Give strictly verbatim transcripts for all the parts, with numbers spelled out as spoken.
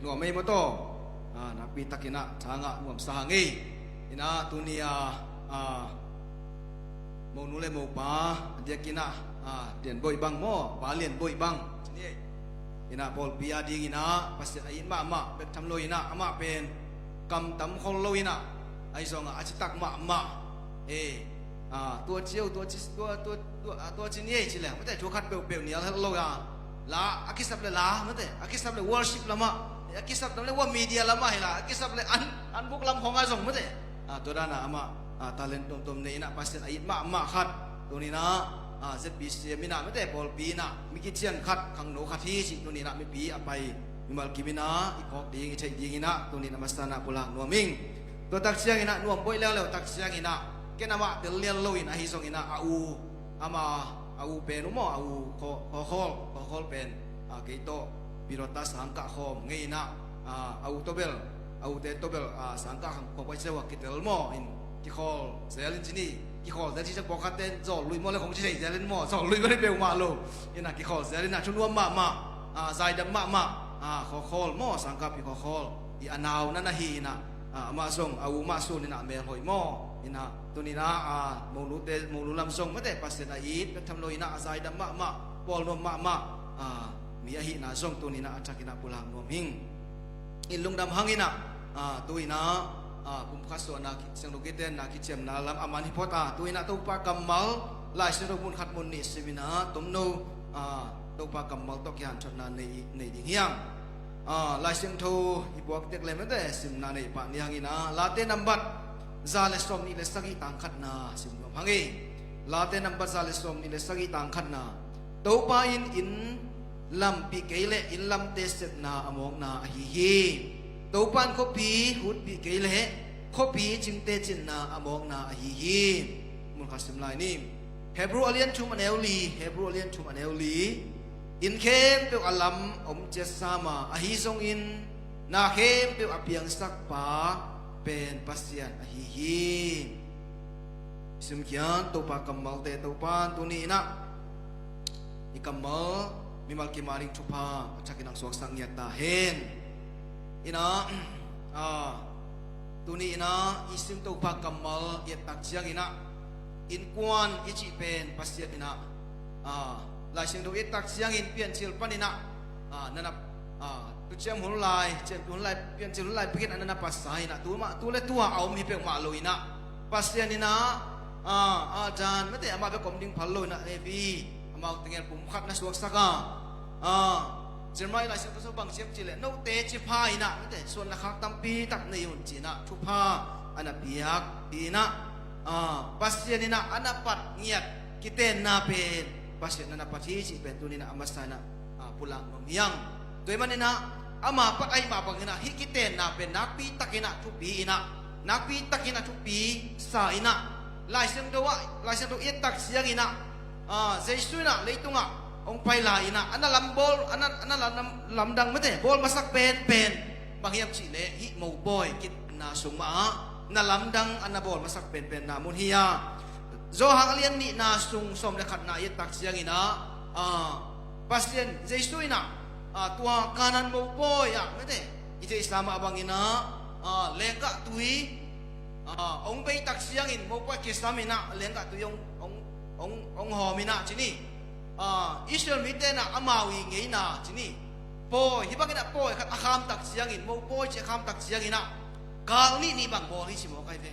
Nuam ei maw taw. Ah, nakpi takin ah thangah nuamsa hang ei. Inah tuni a, ah, monu le mopa a diakin ah, ah, Lianboih bang maw, Pa Lianboih bang. Inah pawlpi a dingin ah Pasian a it mahmah bek tham lo inah amah pen kam tam khol lo inah, ahi zongah a citak mahmah. Eh, ah, tua ci oh, tua ci, tua, tua, tua, ah, tua ci ni ei ci leng mate, thu khat peuhpeuh nial het lo a. La a kisap le la mate, a kisap le worship lamah, a kisap lam le wa media lamah hi la, a kisap le an, an buk lam khong a zong mate. Ah, tua dana amah, ah, talent tuamtuam nei inah Pasian a it mahmah khat. Tuni inah, ah, Z B C M inah mate, pawlpi inah mi kician khat, khangno khat hi ci. Tuni inah mipi a pai mimal kim inah i phawk ding, i theih ding inah tuni inah masa inah pulak nuam ing. Tua tak ciang inah nuam boih leuleu tak ciang inah ken amah tel lian lo in, ahi zong inah a u, ama, a u pen uh maw, a u Khaw-, Khawkhawl, Khawkhawl pen, ah, kei tawh Pirota sangkah khawm ngei inah, ah, a u tawbel, a ute tawbel, ah, sangkah khawm khawm pai cia uh a kitel maw in, kikhawl zel in ci ni. Kikhawl zel ci ciang pawlkhat ten zawl lui maw le khong ci thei zel in maw, zawl lui bel hi peuhmah lo. Inah kikhawl zel inah thu nuam mahmah, ah, zaidam mahmah, ah, Khawkhawl maw, sangkahpi Khawkhawl i a nau na na hi inah, ah, amah zong a u mah sun inah mel hoih maw. Inah tuni inah, ah, monute, monu lam zong mate, Pasian a it bek tham lo inah a zaidam mahmah, pawl nuam mahmah, ah, mi ahihna zong tuni inah a thak inah pulak nuam hing. In lungdam hang inah, ah, tu inah, ah, pumkhat suahna ki-, siangtho kitenna kiciamna lam a man hi phot a, tu inah Topa kammal Lai Siangtho mun khat mun nih sim inah tomno, ah, Topa kammal tawh kihanthotna nei, nei ding hi hang. Ah, Lai Siangtho i puak tek le mate, simna nei pah ni hang inah Late nambat za le sawmnih le sagih tang khatna sim nuam hang ei. Late nambat za le sawmnih le sagih tang khatna. Topa in inn lampih kei leh inn lamte sepna a mawkna ahi hi. Topa in khuapi hutpih kei leh khuapi cingte cinna a mawkna ahi hi. Mun khat sim lai ni. Hebru a lian thum a neu li, Hebru a lian thum a neu li. Inn khempeuh a lam om ciat sam a, ahi zongin na khempeuh a piangsak pa pen Pasian ahi hi. Simkhiat Topa kammalte, Topa tuni inah i kammal mimal kim a ding thupha a thakin ang suaksak ngiat ta hen. Inah, ah, tuni inah i sim Topa kammal i et tak ciang inah innkuan i cih pen Pasian inah, ah, Lai Siangtho i et tak ciangin Piancil pan inah, ah, na na, ah, tuciam hun lai, ciamteh hun lai, Piancil hun lai pekin a na na patsa inah, tu mah, tu le tua a om hi peuhmah lo inah Pasian inah, ah, Adam mate, amah bek om ding phal lo inah Evi, amau tengel pumkhat na suaksak a. Ah, Jeremiah Lai Siangtho sung bang ci hiam cih leh, note ci pha inah mate, suan le khak tampi tak nei un ci inah thupha a na piak hi inah, ah, Pasian inah a na pat ngiat kitenna pen Pasian a na pat hi cih pen tuni inah a masa inah, ah, pulak nuam hi hang. Tua ahih man inah ama pat ahih mah bang inah hih kitenna pen nakpi tak inah thupi inah, nakpi tak inah thupi sa inah, Lai Siangtho ah, Lai Siangtho i et tak ciang inah, ah, Jesu inah leitungah hong pai lai inah a na lam bawl, a na, a na lam, lamdang mate, bawl masak penpen bang hiam cih leh hih mopawi kitna sung mah ah na lamdang a na bawl masak penpenna mun hi a. Johan a lian nihna sung sawm le khatna i et tak ciang inah, ah, Pasian Jesu inah, ah, tua Kanaan mopawi ah mate, i theihsa mah bang inah, ah, lenggah tui, ah, hong bei tak ciangin mopawi kisam inah lenggah tui hong, hong, hong, hong hawm inah ci ni. Ah, Israel mite inah amau i ngeina ci ni. Pawi, hih bang inah pawi khat a kham tak ciangin, mopawi ci a kham tak ciang inah kal nih nih bang bawl hi ci mawk ahi ve.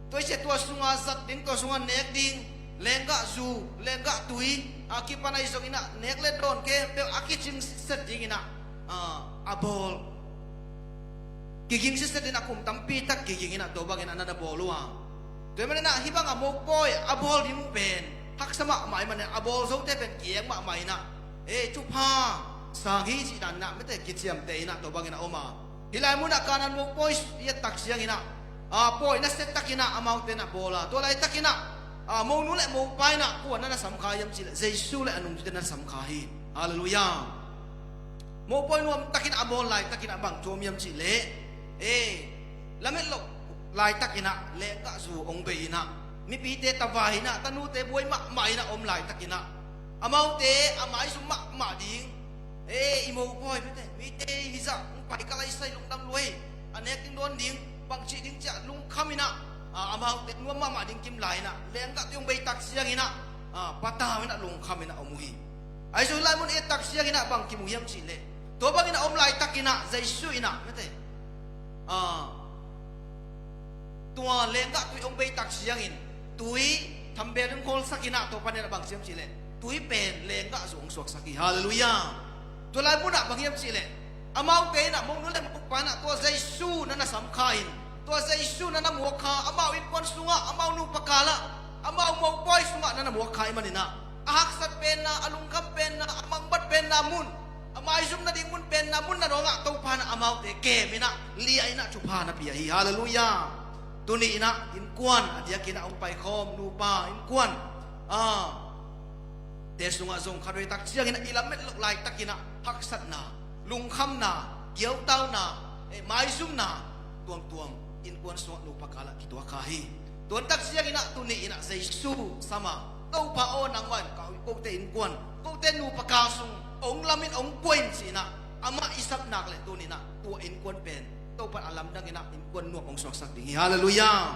Tua hi ciah tua sungah zat ding, tua sungah nek ding, lenggah zu, lenggah tui, a kipan ahi zong inah nek le dawn khempeuh a kicing sitset ding inah, ah, a bawl. Kiging sitset inah kum tampi tak kiging inah tua bang inah na na bawl uh a. Tua ahih man inah hih bang a mopawi a bawl ding uh pen haksa mahmah ahih man inah a bawl zote pen kieng mahmah inah, eh, thupha sang hi cih dan inah mate kiciamteh inah tua bang inah om a. Hih lai munah Kanaan mopawi i et tak ciang inah, ah, pawi nasia tak inah amaute inah bawl a. Tua laitak inah, ah, monu le mopa inah kua na na samkha hiam cih leh Jesu le a nungzute na na samkha hi. Halleluiah. Mopawi nuam tak inah a bawl laitak inah bang thu om hiam cih leh, eh, lamet loh laitak inah lenggah zu hong bei inah, mipite tavai inah, tanute buai mahmah inah om laitak inah, amaute a maizum mahmah ding, eh, i mopawi mite, mite hizah hong pai ka laisai lungdam lua hi. A nek ding dawn ding, bang cih ding ciah lungkham inah, a, amaute nuam mahmah ding kim lai inah, lenggah tui hong bei tak ciang inah, a, patau inah lungkham inah om uh hi. Ahi zong hih lai mun et tak ciang inah bang kim uh hiam cih leh, tua bang inah om laitak inah Jesu inah mite, a, tua lenggah tui hong bei tak ciangin tui thambel in khawlsak inah tua panin a bang ci hiam cih leh tui pen lenggah zu hong suaksak hi. Halleluiah. Tua lai munah bang hiam cih leh amaute inah monu le mopa inah tua Jesu na na sam kha in, tua Jesu na na muak kha, amau innkuan sungah, amau nupa kalah, amau mopawi sungah na na muak kha ih man inah a haksat penna, a lungkham penna, a mangbat penna mun, a maizum nading mun penna mun na dawngah Topa na amaute kem inah, liah inah thupha na pia hi. Halleluiah. Tuni inah innkuan a diak inah hong paikhawm nupa innkuan, a, te sungah zong khat vei tak ciang inah i lamet loh laitak inah haksatna, lungkhamna, giautauna, eh, maizumna tuamtuam innkuan sungah nupa kalah kituak kha hi. Tuan tak ciang inah tuni inah Jesu sama, Topa aw nangmah in ka kote innkuan, kote nupa kal sung hong lam in hong pua in ci inah amah i sap nak leh tuni inah tua innkuan pen Topa in a lamdang inah innkuan nuam hong suaksak ding hi. Halleluiah.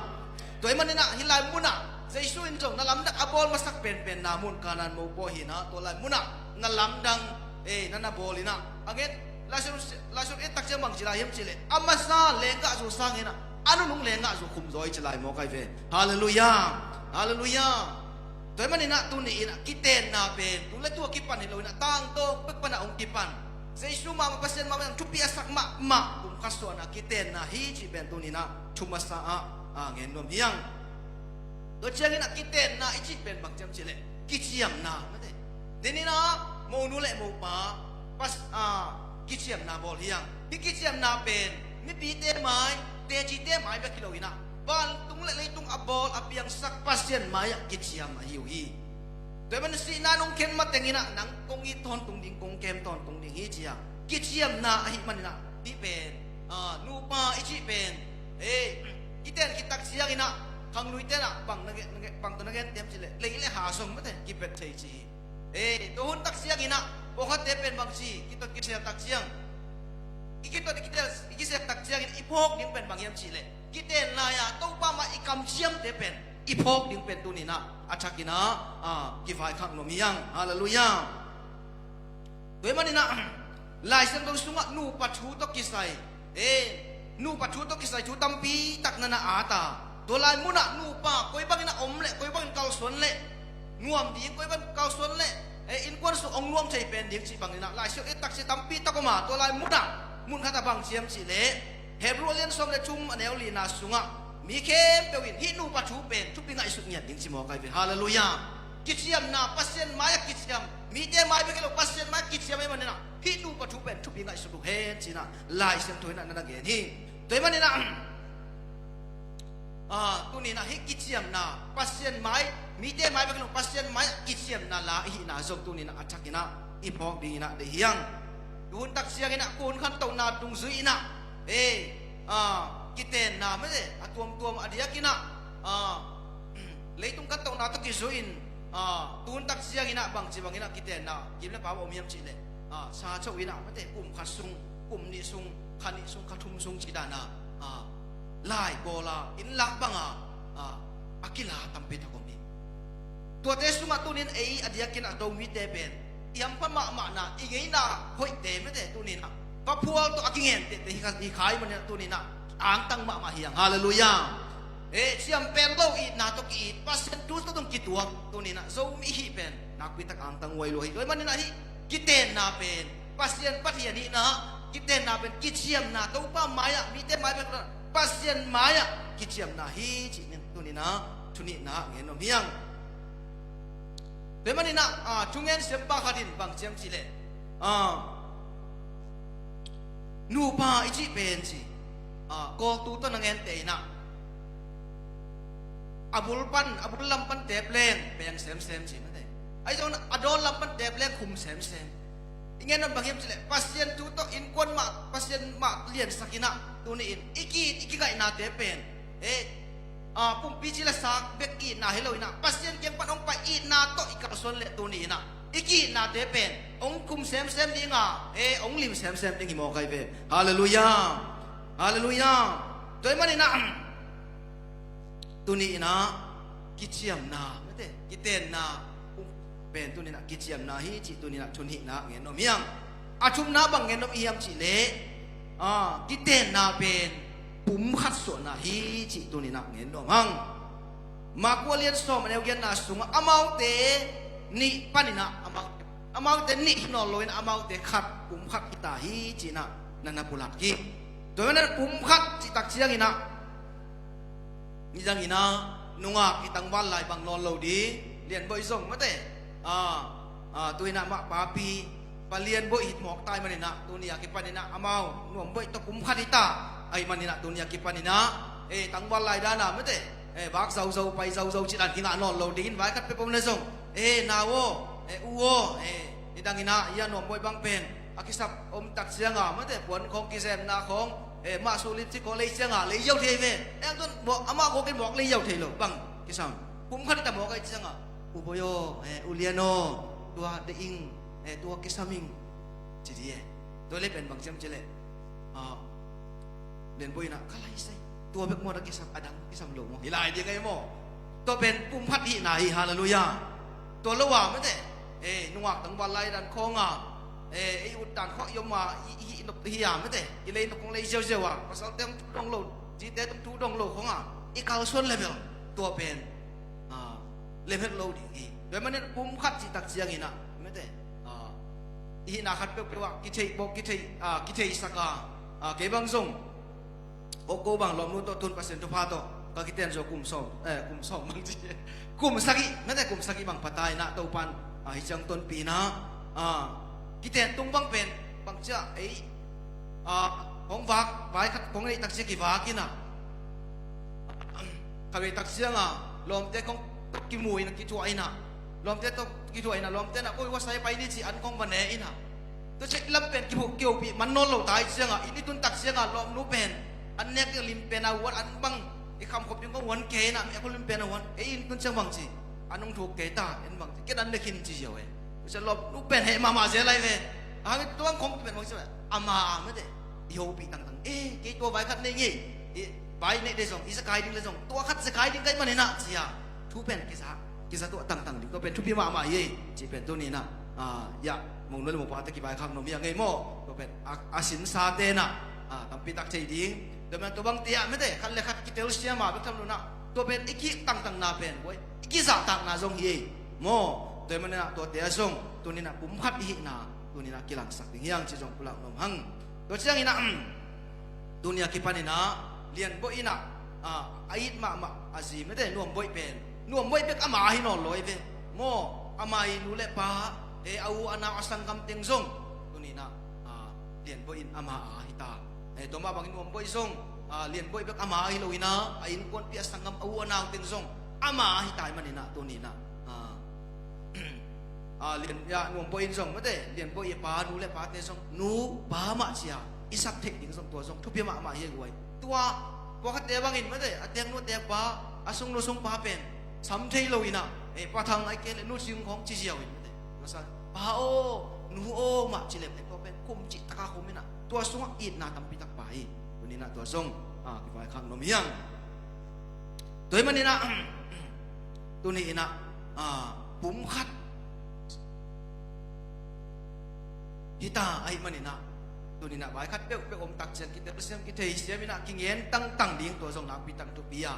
Tua ih man inah hih lai munah Jesu in zong na lamdang a bawl masak penpenna mun Kanaan mopawi hi inah tua lai munah na lamdang, eh, na na bawl inah a ngen Laisiangtho, Laisiangtho et tak ciang bang ci lai hiam cih leh a masa lenggah zu sang inah a nunung lenggah zu khum zaw hi ci lai maw kai ve. Halleluiah. Halleluiah. Tua ih man inah tuni inah kitenna pen tu le tu a kipan hi lo inah tangtawng pek panah hong kipan, Jesu mahmah, Pasian mahmah in thupi a sak mahmah kum khat suahna kitenna hi cih pen tuni inah thu masa ah, a, ngen nuam hi hang. Tua ciang inah kitenna i cih pen bang ci hiam cih leh kiciamna mite. Tuni inah monu le mopa pas, a, kiciamna bawl hi hang. Hih kiciamna pen mipite mai, tecite mai bek hi lo inah vantung le leitung a bawl a piangsak Pasian mai-ah kiciam ahi uh hi. Tua ih man sihna nong khen mateng inah nang kong it tawntung ding, kong kem tawntung ding hi ci-a kiciamna ahih man inah hih pen, a, nupa i cih pen, eh, kiten khit tak ciang inah khangluite inah bang na gen, na gen, bang tawh na gen tem cih leh lei le ha zong mite kipet thei ci hi. Eh, tua hun tak ciang inah pawlkhatte pen bang ci, kitot kisel tak ciang, i kitot i kitel, i kisel tak ciangin i phawk ding pen bang hiam cih leh kiten lai-a Topa mah i kamciamte pen i phawk ding pen tuni inah a thak inah, a, kivaikhak nuam hi hang. Halleluiah. Tua ih man inah Laisiangtho sungah nupa thu tawh kisai, eh, nupa thu tawh kisai thu tampi tak na na at a, tua lai munah nupa koi bang inah om leh, koi bangin kalsuan leh nuam ding, koi bang kalsuan leh, eh, innkuan sung hong nuam thei pen ding cih bang inah Laisiangtho et tak ciang tampi tak om a, tua lai munah mun khat ah bang ci hiam cih leh Hebru a lian sawm le thum a neu lina sungah mi khempeuh in hih nupa thu pen thupi ngaihsut ngiat ding ci maw kai ve. Halleluiah. Kiciamna, Pasian mai-ah kiciam, mite mai bek hi lo, Pasian mai-ah kiciam ahih man inah hih nupa thu pen thupi ngaihsut uh hen ci inah Laisiangtho inah na na gen hi. Tua ih man inah, a, tuni inah hih kiciamna, Pasian mai, mite mai bek hi lo, Pasian mai-ah kiciamna la i hihna zong tuni inah a thak inah i phawk ding inah deih hi hang. Tu hun tak ciang inah kun khantohna dungzui inah, eh, a, kitenna mite a tuamtuam a diak inah, a, leitung khantohna tawh kizui in, a, tu hun tak ciang inah bang ci bang inah kitenna kim le pau a om hiam cih leh, a, sa cho inah mite kum khat sung, kum nih sung, kha nih sung, kha thum sung cih dan a, a, lai bawl a, inn lak bang a, a, a kila tampi tak om hi. Tuate sungah tuni in ei a diak inah Zomite pen i hampha mahmahna, i ngeina hoihte mite tuni inah vaphual tawh a kingentehte hi kha, hi kha ih man inah tuni inah angtang mahmah hi hang. Halleluiah. Eh, ciampen lo itna tawh ki-it, Pasian thu tawh zong kituak tuni inah Zomi i hih pen nakpi tak angtang huai lua hi. Tua ih man inah hih kitenna pen Pasian Pathian hihna, kitenna pen kiciamna, Topa mai-ah, mite mai pen Pasian mai-ah kiciamna hi cih tuni inah thu nihna ah ngen nuam hi hang. Tua ih man inah, a, thungen siampa khat in bang ci hiam cih leh, a, nupa i cih pen ci, a, kawltu tawh na ngenteh inah a bul pan, a bul lam pan tep leng peng semsem ci mite. Ahi zongin a dawn lam pan tep leng khum semsem. I ngen nuam bang hiam cih leh Pasian thu tawh innkuan mah, Pasian mah liansak inah tuni in i ki-it i kingaihnate pen, eh, a, pumpi ci le sak bek itna hi lo inah Pasian kiang pan hong pai itna tawh i kalsuan leh tuni inah I ki-itnate pen hong kum semsem ding a, e, hong lim semsem ding hi mawk ahi ve. Halleluiah. Halleluiah. Tua ahih manin ah, tuni in ah kiciamna, mate, kitenna pen tuni in ah kiciamna hi cih tuni in ah thunihna ngen nuam hi hang. A thumna bang ngen nuam i hiam cih leh, a, kitenna pen pumkhat suahna hi cih tuni in ah ngen nuam hang. Marka lian sawm a neu giatna sungah amaute nih panin ah, amau, amaute nih hi nawn loin amaute khat, pumkhat hi ta hi ci-in ah na na pulak hi. Tua ahih manin pumkhat cih tak ciangin ah, nidangin ah nungak i tangval lai bang nawn lo ding, Lianboih zong mate. A, a, tu-in ah amah papi, Pa Lianboih hi mawk ta ahih manin ah, tuni a kipanin ah amau Nuamboih tawh pumkhat hi ta ahih manin ah, tuni a kipanin ah, e, tangval lai dan a mate, e, vak zauzau, pai zauzau cih dan kingah nawn lo dingin, vai khat peuh om leh zong, e, nau aw, e, u aw, e, nidangin ah, ia Nuamboih bang pen a kisap om tak ciang a mate, puan khawng, kizemna khawng, e, mah suh limci khawng lei ciang a lei ziau thei ve. E, amah gawkin mawk lei ziau thei lo, bang kisam, pumkhat hi ta mawk ahih ciang a, U Boih aw, e, U Lian aw, tua deih ing, e, tua kisam ing, ci ding e. Tua leh pen bang ci hiam cih leh, a, Lianboih in ah, ka lai sai, tua bek maw na kisam, a dang kisam lo maw, hi lai ding ahi maw. Tua pen pumkhat hihna hi. Halleluiah. Tua lo a mate, e, nungak tangval lai dan khawng a, e, ei ut dan khawng i om a, i, i, i nop hi a mate, i lei nop khawng lei ziauziau a, pasalte hong thu dong lo, zite hong thu dong lo khawng a i kalsuan leh bel, tua pen, a, lemhet lo ding hi. Tua ahih manin pumkhat cih tak ciangin ah mate, a, i hihna khat peuhpeuh ah kithei, bawk kithei, a, kitheisak a, a, kei bang zong, ko, ko bang lawmnu tawh tun, Pasian thupha tawh ka kiten zo kum sawm, e, kum sawm bang ci, kum sagih mate, kum sagih bang pha ta in ah, Topa'n, a, hi ciang tonpih in ah, a, kiten tung bang pen bang ci a, ei, a, kong vak, vai khat kong neih tak ciang kivak in ah, kha ve tak ciang a lawmte kong kimu in ah, kithuah in ah, lawmte tawh kithuah in ah, lawmte in ah, koi, hua sai pai ni ci, an kong va ne in ah, tua ciang lam pen kihopih man nawn lo ta ahih ciang a, inn i tun tak ciang a lawmnu pen an nek ding lim pen a huan, an bang i khamkhop ding kong huan kei in ah, meh kong lim pen a huan, ei inn tun ciang bang ci, an hong thuk kei ta, en bang ci, ken an ne khin ci ziau e. Tua ciang lawmnu pen heh mahmah zel lai ve. A hang i tua bang khong pen bang ci, ama a mate, i hopih tangtang, e, kei tua vai khat nei ngei, i vai neih ding zong, i zekai ding leh zong, tua khat zekai ding ka hih manin ah ci a, thu pen kiza, kiza tuah tangtang ding, tua pen thupi mahmah hi ei cih pen tuni in ah, a, ia, monu le mopate kivaikhak nuam hi hang ei maw. Tua pen a, a sinsate in ah, a, tampi tak thei ding. Tua pen tua bangte ah mate, khat le khat kitelsiam a bek tham lo in ah, tua pen i ki-it tangtanna pen, huai, i kizahtakna zong hi ei maw. Tua ahih manin ah tuate ah zong tuni in ah pumkhat i hihna tuni in ah kilangsak ding hi hang cih zong pulak nuam hang. Tua ciangin ah, tuni a kipanin ah Lianboih in ah, a, a it mahmah a zi mate, Nuamboih pen, Nuamboih bek ama a hi nawn lo ahi ve maw. Ama i nu le pa, e, a u a nau, a sanggam teng zong tuni in ah, a, Lianboih in ama a hi ta. E, tua mah bangin Nuamboih zong, a, Lianboih bek ama a hi lo in ah, a innkuanpih, a sanggam, a u a nau teng zong ama a hi ta ahih manin ah tuni in ah, a, a, Lian, ia, Nuamboih in zong mate, Lianboih i pa, nu le pate zong nu pa mah ci a i sak theih ding zong, tua zong thupi mahmah hi ei guai. Tua, tua khatte bangin mate, a teknu a tekpa, a sungnu sungpa pen sam thei lo in ah, e, Pa Thang ahih kei leh Nu Cing khawng ci ziau in mate, tua sa, pa aw, nu aw mah ci lem leh tua pen kum cih tak a khum in ah, tua sungah itna tampi tak pha hi. Tuni in ah tua zong, a, kivaikhak nuam hi hang. Tua ahih manin ah, tuni in ah, a, pumkhat hi ta ahih manin ah, tuni in ah vai khat peuhpeuh om tak ciang kitelsiam, kitheisiam in ah, kingen tangtang ding, tua zong nakpi tak thupi a,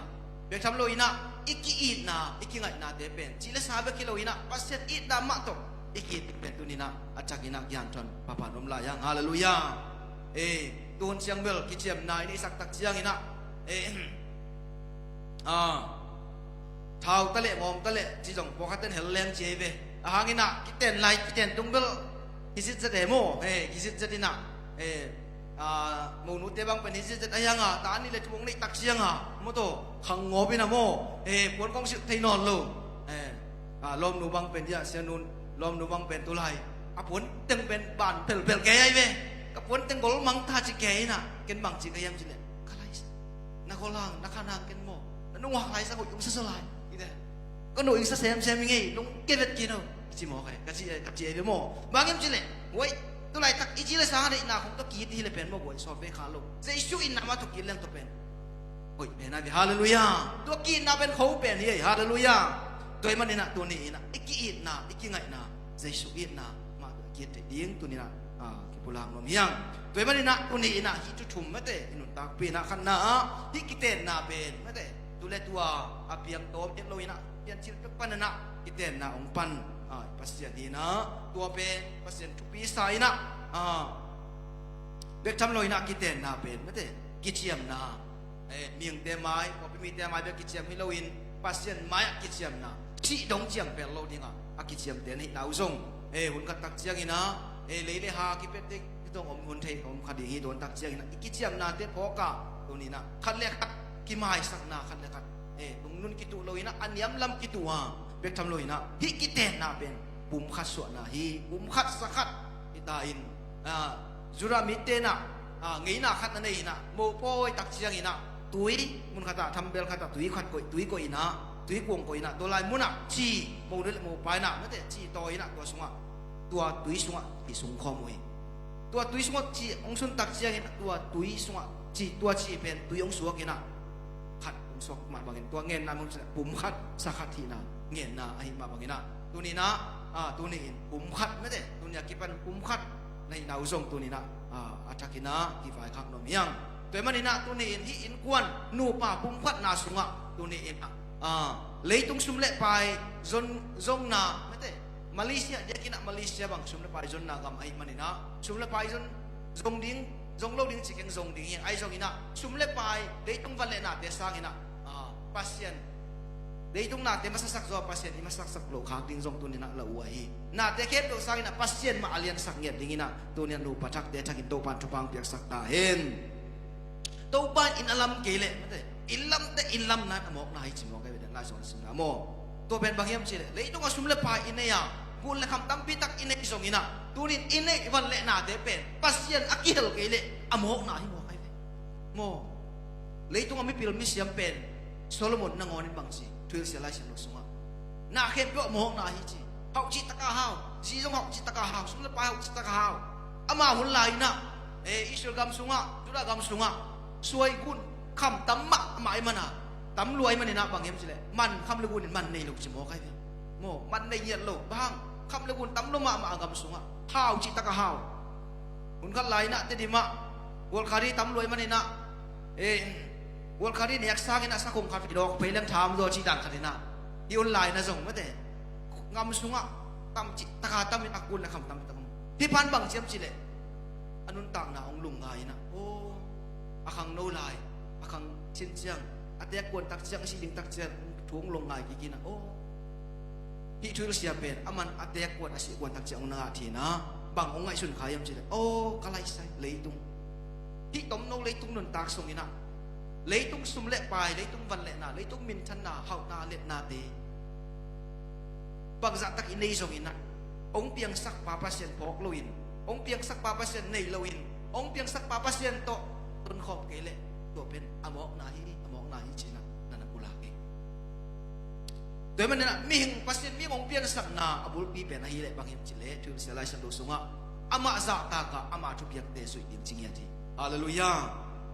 bek tham lo in ah i ki-itna, i kingaihnate pen ci le sa bek hi lo in ah, Pasian itna mah tawh i ki-it pen tuni in ah a thak in ah kihan thuan pha pha nuam lai hang. Halleluiah. E, tuhun ciang bel kiciamna in i sak tak ciangin ah, e, a, thau ta leh ngawng ta leh ci zong pawlkhat ten hel leng ci ahi ve. A hang in ah kiten lai, kiten tung bel hi zitzet e maw. E, hi zitzet in ah, e, a, monute bang pen hi zitzet ahi hang a, ta an nih leh thu hong neih tak ciang a maw, tua khang ngawp in ah maw, e, puan kong silh thei nawn lo. E, a, lawmnu bang pen, ia, Sia Nun, lawmnu bang pen tu lai a puan teng pen ban phelphel kei ahi ve. Ka puan teng gol mang ta ci kei in ah, ken bang ci ka hiam cih leh, ka lai sa, na gol hang, na khan hang ken maw, na nungak lai sa, hoih ung sasa lai, i te. Ka nu ing sa semsem ing ei, lungke vet kei no. Ci maw, ka ci, ka ci ei ve maw. Bang hiam cih leh, huai, tulaitak i ci le sa deihna khong tawh ki-it hi le pen maw, huai sawt ve kha lo. Jesu itna mah tawh ki-it leng tawh pen hoih pen a ve. Halleluiah. Tua ki-itna pen kho pen hi ei. Halleluiah. Tua ahih manin ah tuni in ah i ki-itna, i kingaihna, Jesu itna mah tawh ki-it theih ding tuni in ah, ah, kipulak nuam hi hang. Tua ahih manin ah tuni in ah hih thu thum mate i nuntakpih in ah, khatna ah hih kitenna pen mate, tu le tua a piang tawm het lo in ah, piancil pek pan in ah kitenna hong pan, ah, Pasian hi in ah, tua pen Pasian thupi sa in ah, ah, bek tham lo in ah kitenna pen mate, kiciamna, eh, mihingte mai, pawlpi mite mai bek kiciam hi lo in, Pasian mai ah kiciamna, cih dong ciang pel lo ding ah a kiciamte na hihna uh zong, eh, hun khat tak ciangin ah, eh, lei le ha kipette zong om hun thei, om kha ding hi, dawn tak ciangin ah i kiciamnate phawk ah, tuni in ah khat le khat kimaisakna, khat le khat, eh, lungnun kituh lo in ah, a niamlam kituh a, bek tham lo in ah hih kitenna pen pumkhat suahna hi. Pumkhat sakhat hi ta in, ah, Judah mite in ah, ah, ngeina khat na nei in ah, mopawi tak ciangin ah tui, mun khat ah, thambel khat ah tui khat koih, tui koih in ah, tui kuang koih in ah, tua lai mun ah ci, mo nu le mopa in ah mate, ci tawi in ah tua sungah, tua tui sungah ci sung khawm uh hi. Tua tui sungah ci hong sun tak ciangin ah tua tui sungah ci, tua ci pen tui hong suak in ah khat hong suak mah bangin, tua ngenna mun sungah pumkhat sakhat hihna ngenna ahih mah bangin ah, tuni in ah, ah, tuni in pumkhat mate, tuni a kipan pumkhat na hihna uh zong tuni in ah, ah, a thak in ah kivaikhak nuam hi hang. Tua ahih manin ah tuni in hih innkuan nupa pumkhatna sungah tuni in ah, ah, leitung sum le pai zon, zonna mate, Malaysia diakin ah, Malaysia bang sum le pai zonna gam ahih manin ah, sum le pai zon, zong ding, zong lo ding ci keng, zong ding hi hang. Ahi zongin ah sum le pai, leitung van le nate sangin ah, ah, Pasian, leitung nate masasak zaw Pasian i masaksak loh khak ding zong tuni in ah la uh ahi. Nate khempeuh sangin ah Pasian mah a liansak ngiat dingin ah tuni in ah nupa thakte thakin Topa'n thupha hong piaksak ta hen. Topa in a lam kei leh mate, i lamte, i lamna in a mawkna hi ci mawk ahi ve, Lai Siangtho simna maw. Tua pen bang hiam cih leh, leitung a sum le pai i nei a, gun le kham tampi tak i nei zongin ah, tuni in i neih van le nate pen Pasian a kihel kei leh a mawkna hi mawk ahi ve maw. Leitung a mipil misiam pen Solomon nangawn in bang ci, Thuhilhsia Lai Siangtho sungah, na khempeuh a mawkna hi ci. Hauh cih tak a hau, zi zong hauh cih tak a hau, sum le pai hauh cih tak a hau. Ama hun lai in ah, eh, Israel gam sungah, Judah gam sungah suai gun kham tam mahmah ahih man a, tam lua ahih manin ah bang hiam cih leh, man kham le gun in man nei lo ci mawk ahi ve maw. Man nei ngiat lo, bang kham le gun tam lua mahmah a gam sungah, hau cih tak a hau. Hun khat lai in ah Tedim ah gual khari tam lua ahih manin ah, eh, gual khari nek sangin ah sakhong khat i dawk phei leng tham zaw cih dan khat in ah, hih hun lai in ah zong mate, gam sungah tam cih tak a tam in ah, gun le kham tam tak a. Hih pan bang hiam cih leh, a nuntakna hong lungngai in ah, aw, a khangno lai, a khang cin ciang, a teek kuan tak ciang, a sih ding tak ciang, thu hong lungngai kik in ah, aw, hih Thuhilhsia pen aman a teek kuan, a sih kuan tak ciang hong na ngah thei in ah, bang hong ngaihsun kha hiam cih leh, aw, ka laisai leitung, hih tomno leitung nuntak sungin ah, leitung sum le pai, leitung van le na, leitung minthanna, hauhna, liatnate bangzah tak i nei zongin ah, hong piangsak pa Pasian phawk lo in, hong piangsak pa Pasian nei lo in, hong piangsak pa Pasian tawh tonkhawm kei leh, tua pen a mawkna hi, a mawkna hi ci in ah na na pulak hi. Tua ahih manin ah mihing, Pasian mihing hong piansakna a bulpi pen ahih leh bang hiam cih leh, Thuhilhsia Lai Siangtho sungah, amah zahtak a, ama thupiakte zuih ding ci ngiat hi. Halleluiah.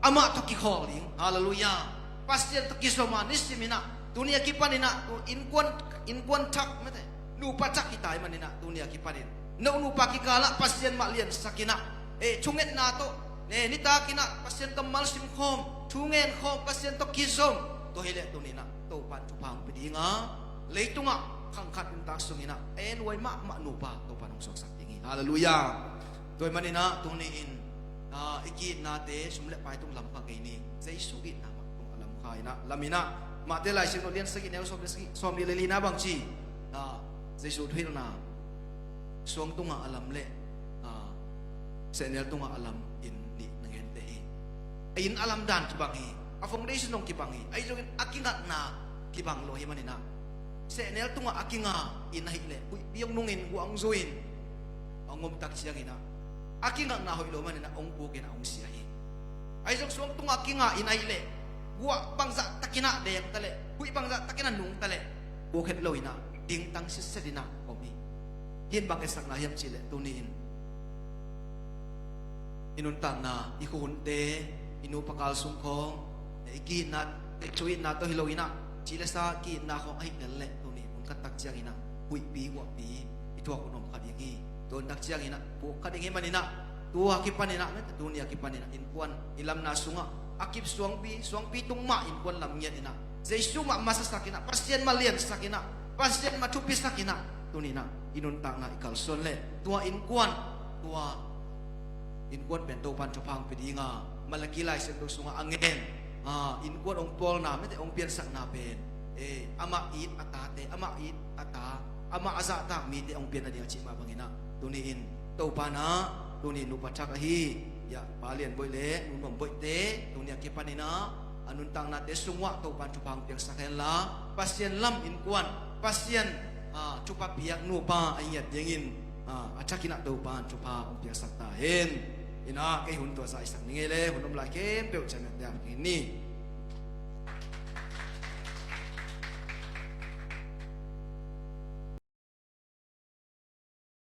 Amah tawh kikhawl ding. Halleluiah. Pasian tawh kizom a, nisim in ah, tuni a kipan in ah, tu innkuan, innkuan thak mate, nupa thak hi ta ahih manin ah, tuni a kipan in no nupa kikal ah Pasian mah liansak in ah, eh, thungetna tawh, eh, nitak in ah Pasian kammal simkhawm, thu ngenkhawm, Pasian tawh kizom. Tua hi leh tuni in ah Topa'n thupha hong pia ding a, leitungah khang khat nuntak sungin ah en huai mahmah nupa Topa'n hong suaksak ding hi. Halleluiah. Tua ahih manin ah tuni in, ah, i ki-itnate sum le pai tung lam kha kei ni. Jesu itna mah tung a lam kha in ah, lam in ah, Mate Lai Siangtho lian sagih, neu sawm le sagih, sawmnih le lina bang ci, ah, Jesu thuhilhna, suang tungah a lam le, ah, sehnel tungah a lam inn nih na gente hi. A inn a lam dan kibang hi. A foundation zong kibang hi. Ahi zongin a kingakna kibang lo ahih manin ah, sehnel tungah a kinga inn ahih leh, huihpi hong nungin, guah hong zuin, hong om tak ciangin ah, a kingakna hoih lo manin ah hong puk in ah hong sia hi. Ahi zong suang tungah a kinga inn ahih leh, guah bangzah takin ah deng ta leh, huih bangzah takin ah nung ta leh, puk het lo in ah, dingtang sitset in ah om hi. Hih in bang etsakna hiam cih leh tuni-in i nuntakna, i khuahunte, i nupa kal sung khawng, i ki-itna, i thu itna tawh hi lo-in ah, ci le sa ki-itna khawng ahih leh tuni hun khat tak ciangin ah huihpi huahpi i thuak hun om kha ding hi. Tua hun tak ciangin ah puk kha ding hi manin ah, tua kipanin ah, tuni a kipanin ah innkuan i lamna sungah a kip suangpi, suangpi tung mah innkuan lam ngiat in ah, Jesu mah masasak in ah, Pasian mah liansak in ah, Pasian mah thupisak in ah, tuni-in ah i nuntakna i kalsuan leh tua innkuan, tua innkuan pen Topa'n thupha hong pia ding a, Malaki Lai Siangtho sungah a ngen, a, innkuan hong pawlna, mite hong piansakna pen, e, amah it a tate, amah it a ta, amah a zahtak mite hong pian nading a cih mah bangin ah, tuni-in Topa'n ah, tuni nupa thak ahi, ya, Pa Lian Boih le Nu Nuam Boihte tuni a kipanin ah a nuntaknate sungah Topa'n thupha hong piaksak hen la, Pasian lam innkuan, Pasian, a, thupha piak nupa a hi ngiat dingin, a, a thakin ah Topa'n thupha hong piaksak ta hen. In ah kei hun tua zah i sak ni ngei le, hun om lai khempeuh ciang a te a ni.